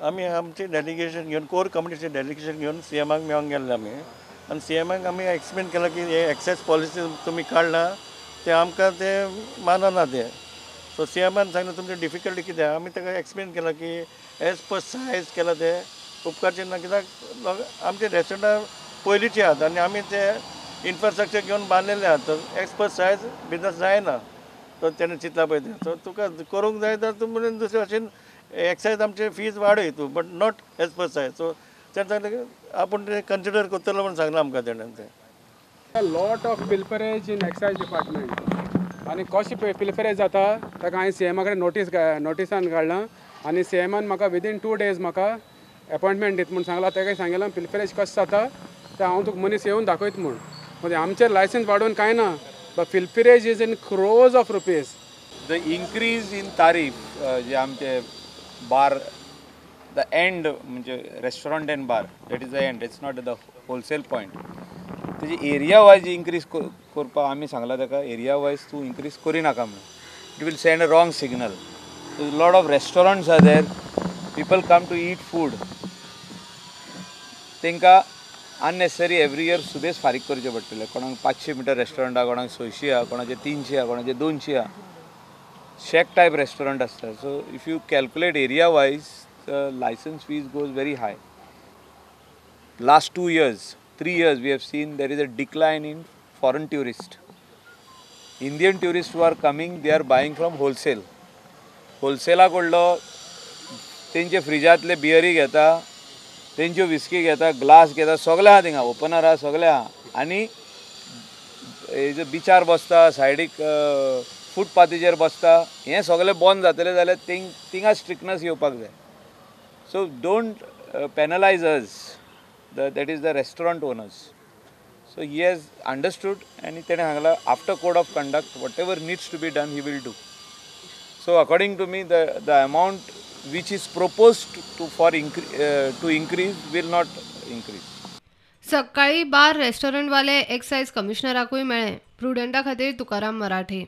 आमी आमचे डेलिगेशन घेवन, कोर कमिटीचे डेलिगेशन घेवन सीएमाक मेळोंक गेल्ले आमी आनी सीएमाक आमी एक्सप्लेन केलां की हे एक्सायज पॉलिसी तुमी काडला ते आमकां ते मानना ते. सो सीएमान सांगलें तुमचे डिफिकल्टी कितें आहा. आमी ताका एक्सप्लेन केलां की एज पर सायज केलां ते उपकारचें ना, कित्याक आमचे रेस्टॉरंटां पयलींचे आहात आनी आमी ते इन्फ्रास्ट्रक्चर घेवन बांदलेले आहात. एज पर सायज बिजनस जायना. तो तेणें चिंतला पळय तें. सो तुका करूंक जाय तर तूं म्हणून दुसरे भाशेन एक्सायज आमचे फीज वाडय तूं, but not as per size. So तेणें सांगलें की आपूण तें कन्सिडर करतलो म्हूण सांगलां आमकां तेणें तें. Lot of pilferage in excise department आनी कशें पिल्फरेज जाता ताका हांवें सीएमा कडेन नोटिसान काडलां आनी सीएमान म्हाका विदीन 2 डेज म्हाका अपॉयंटमेंट दित म्हूण सांगलां. ताका सांगिलां पिल्फरेज कशें जाता तें हांव तुका मनीस येवन दाखयत म्हूण. म्हणजे आमचेर लायसन्स वाडोवन कांय ना, but pilferage is in crores of rupees. The increase in tariff जे आमचे बार the and म्हणजे restaurant and bar, that is the end, it's not the wholesale point. तेजी एरिया वायज इन्क्रीज करपाक आमी सांगलां ताका, एरिया वायज तूं increase करिनाका म्हणून. It will send a wrong signal. Lot of restaurants are there, people come to eat food, तांकां unnecessary every year सुबेज फारीक करचें पडटलें. कोणाक 500 मिटर रेस्टॉरंट आहा, कोणाक 600 आहा, कोणाचे 300 आहा, कोणाचे 200 आहा. शॅक टायप रेस्टॉरंट आसता. So if you calculate area wise, the licence fees goes very high. Last 2 years, 3 years we have seen there is a decline in foreign tourist. Indian tourist who are coming, they are buying from wholesale. होलसेला कडलो तेंचे फ्रिजांतले बियरी घेता, तेंच्यो whisky घेता, glass घेता, सगळें आहा थिंगा, opener आहा, सगळें आहा. आनी बिचार बसता, सायडीक फुटपाथीचेर बसता. हें सगळें बंद जातलें जाल्यार थिंगा स्ट्रिक्टनस येवपाक जाय. So don't penalise us, that is the restaurant owners. So he has understood आनी तेणें सांगलां after code of conduct whatever needs to be done he will do. So according to me the amount which is proposed to for to increase will not increase. सकाळी bar रेस्टॉरंटवाले excise कमिशनराकूय मेळ्ळे. प्रुडंटा खातीर तुकाराम मराठे.